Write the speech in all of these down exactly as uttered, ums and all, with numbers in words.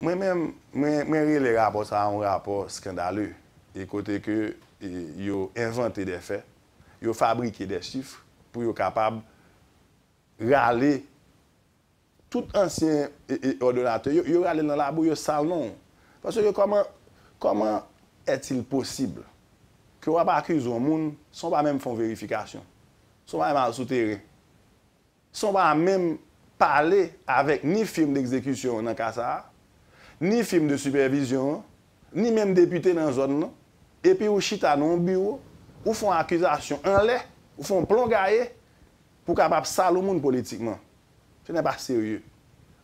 Mwen menm, mwen, mwen rele rapò sa a yon rapò skandale, e kote ke e, yo envante de fè, yo fabrike de chif pou yo kapab rale tout ansyen e, e, òdonatè, yo, yo rale l nan labou, yo sal non w. Paske kòman, comment est-il possible ke w ap akize yon moun san w pa menm fè yon verifikasyon, san w pa menm al sou teren? San w pa menm pale avèk ni firm d'exécution nan ka sa a, ni firm de supervision an, ni menm depite nan zòn nan, epi ou chita nan yon biwo, ou fè yon akizasyon anlè, ou fè yon plon gaye pou w kapab sal yon moun politikman. Ce n'est pas sérieux.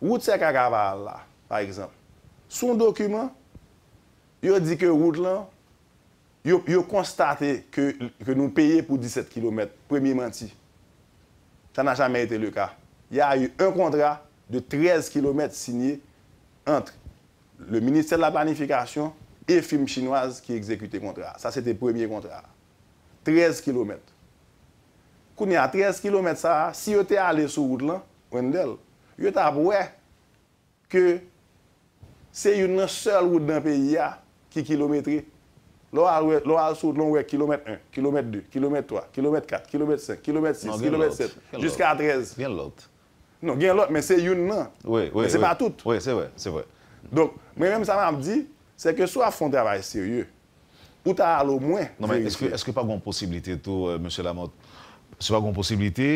Wout Sèkay Kavaral la, pa egzanp, sou yon dokiman, yo di ke wout lan, yo, yo konstate ke, ke nou peye pou disèt kilomèt. Premye manti. Ça n'a jamais été le cas. Il y a eu un contrat de treize kilomètres signé entre le ministère de la Planification et firme chinoise qui exécutait contrat. Ça, c'était premier contrat. Treize kilomètres. Kounye a, treize kilomèt sa a, si yo te ale sou wout lan, Wendell, yo t ap wè ke se youn nan sèl wout nan peyi a ki kilometre. Lè w al, lè w al sou wout lan, w wè kilomèt en, kilomèt de, kilomèt twa, kilomèt kat, kilomèt senk, kilomèt sis, kilomèt sèt, jiska trèz. Gen lòt. Non, gen lòt, men se youn nan. Wi, wi. Men se pa tout. Wi, se vre, se vre. Donk, mwen menm sa m ap di, se ke si w ap fè yon travay serye, ou ta al omwen verifye. Non, men èske, èske pa gen yon posiblite tou, euh, mesye Lamothe? Èske pa gen yon posiblite,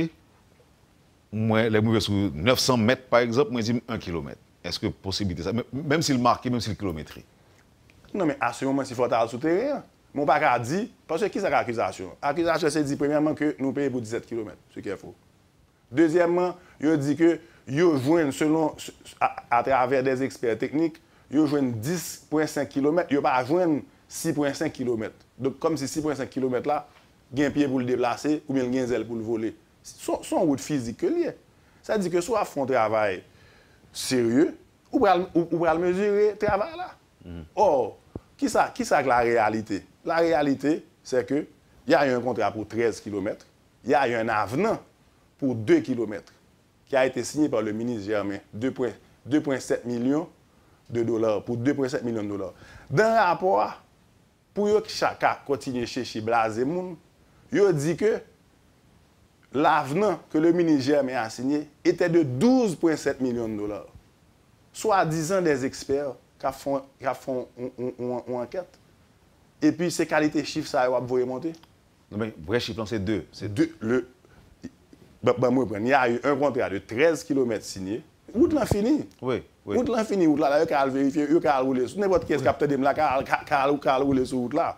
mwen, lè m rive sou nèf san mèt, pa egzanp, mwen di m en kilomèt. Èske posiblite sa, men, menm si l make, menm si l kilometre? Non, men a se moman si fò w ta al sou teren an. Men w pa ka di, paske ki sa k akizasyon? Akizasyon se di, premyèman, ke nou peye pou disèt kilomèt, ce qui est faux. Dezyèmman, yo di ke yo jwenn, selon, a, atravè des experts techniques, yo jwenn dis pwen senk kilomèt, yo pa jwenn sis pwen senk kilomèt. Donk, kòmsi sis pwen senk kilomèt la, gen pye pou l deplase, oubyen l gen zèl pou l vole. Se, se yon wout fizik ke l ye. Sa di ke si w ap fè yon travay serye, ou pral, ou, ou pral mezire travay la. Or, kisa, kisa k la reyalite? La reyalite, se ke y a eu un contrat pour treize kilomètres, y a eu un avenant pour deux kilomètres, qui a été signé par le ministre Germain, deux point, deux point sept millions de dollars, pour deux point sept millions de dollars. Dans rapò a, pou yo ka kontinye chèche blaze moun, yo di ke l'avenant que le ministre Germain a signé était de douze point sept millions de dollars. Swadizan des experts k ap fè, k ap fè yon, yon, yon, yon ankèt. Epi se kalite chif sa yo ap voye monte. Non, men vrè chif lan se de. Se de, le, ban, ban mwen pran. Y a eu un contrat de treize kilomètres signé. Wout lan fini. Wi, wi. Wout lan fini. Wout la, la, yo ka al verifye, yo ka al woule sou. Nenpòt kiyès k ap tande m la, ka al, ka, ka al, ka al woule sou wout la.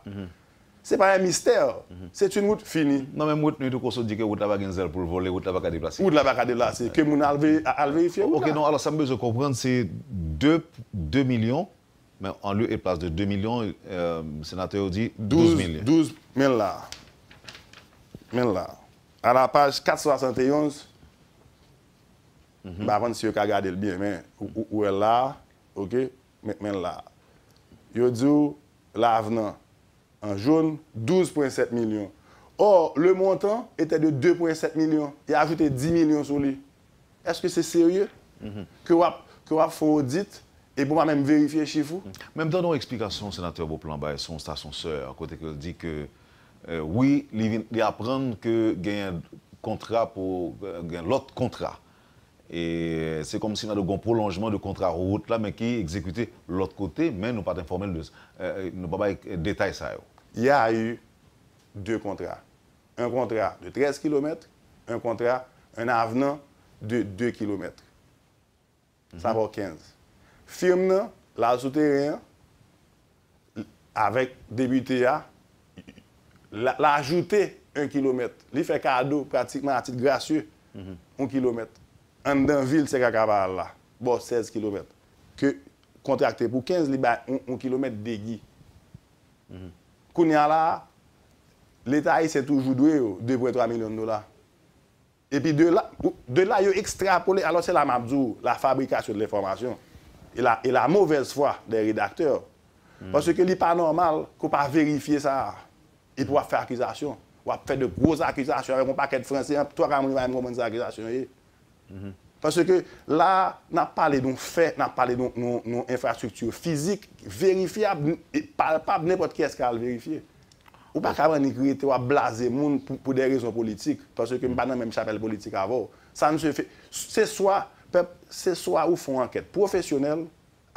Se pa un mystère. C'est une route finie. Non, men m retni tou, Koso di ke wout la pa gen zèl pou l vole, wout la pa ka deplase. Wout la pa ka deplase. Ke moun al ve-, al verifye wout la. Ok, non, alò sa m bezwen konprann, se de, de milyon, men an lye e plas de de milyon, euh, senatè yo di douz milyon. Douz, men la. Men la. À la page quatre cent soixante et onze, m pa konn si yo ka gade l byen, men ou, ou, ou wè l la, ok, men, men l la. Yo di w, l'avenant en jaune, douze point sept millions. Or, le montant était de deux point sept millions. Y a ajoute dis milyon sou li. Èske se serye ke w ap, ke w ap fè odit epi w pa menm verifye chif ou? Men m tande yon eksplikasyon senatè Beauplan bay sou yon stasyon sè, kote ke l di ke, euh, wi, li vin, li aprann ke genyen kontra pou, euh, gen lòt kontra. E se kòmsi nan de gon pwolonjman de kontra wout la, men ki egzekite lòt kote, men nou pa t enfòme l de, euh, nou pa bay detay sa yo. Il y a eu deux contrats. Un contrat de treize kilomètres, un contrat, un avenant de deux kilomètres. Sa fè w kenz. Firm nan, l al sou teren an, avèk depite a, l, l ajoute un kilomèt. Li fè kado, pratikman, a tit grasye, yon kilomèt. Anndan vil Sèkay Kavaral la, bò sèz kilomèt. Ke kontrakte pou kenz, li bay yon, yon kilomèt degi. Kounye a la, Leta ayisyen toujou dwe yo de pwen twa milyon dola. Epi de la, de la, yo ekstrapole. Alò, se la m ap di w, la fabrication de l'information et la, et la mauvaise foi des rédacteurs. Paske li pa nòmal ke w pa verifye sa a. Epi w ap fè akizasyon. W ap fè de gwo akizasyon avèk yon pakèt franse, an, twa ka moun pa menm konprann sa akizasyon ye. Paske la, n ap pale de yon fè, n ap pale de yon- yon yon enfrastrikti fizik, verifyab, e palpab, nenpòt kiyès ka al verifye. Ou pa ka annik rete w ap blaze moun pou, pou de rezon politik, paske m pa nan menm chapèl politik avè w. Sa misye fè, se swa, pèp, se swa ou fè yon ankèt pwofesyonèl,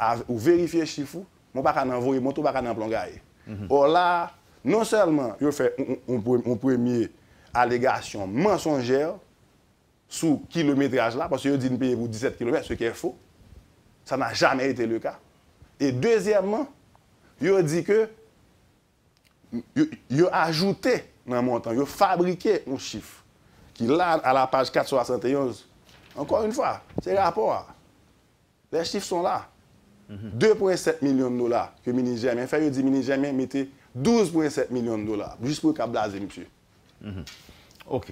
av- ou verifye chif ou, men w pa ka nan voye mont, ou pa ka nan plongaye. Or la, non sèlman yo fè yon- yon- yon pre- yon premye alegasyon mansonjè sou kilometraj la, paske yo di n peye pou disèt kilomèt, ce qui est faux. Ça n'a jamais été le cas. E dezyèmman, yo di ke yo, yo ajoute nan montan, yo fabrike yon chif ki la, à la page quatre cent soixante et onze. Encore une fois, se rapò a. Les chiffres sont là. De pwen sèt milyon dola ke minis Jèmen fè, yo di minis Jèmen mete douz pwen sèt milyon dola, jis pou yo ka blaze misye. Ok.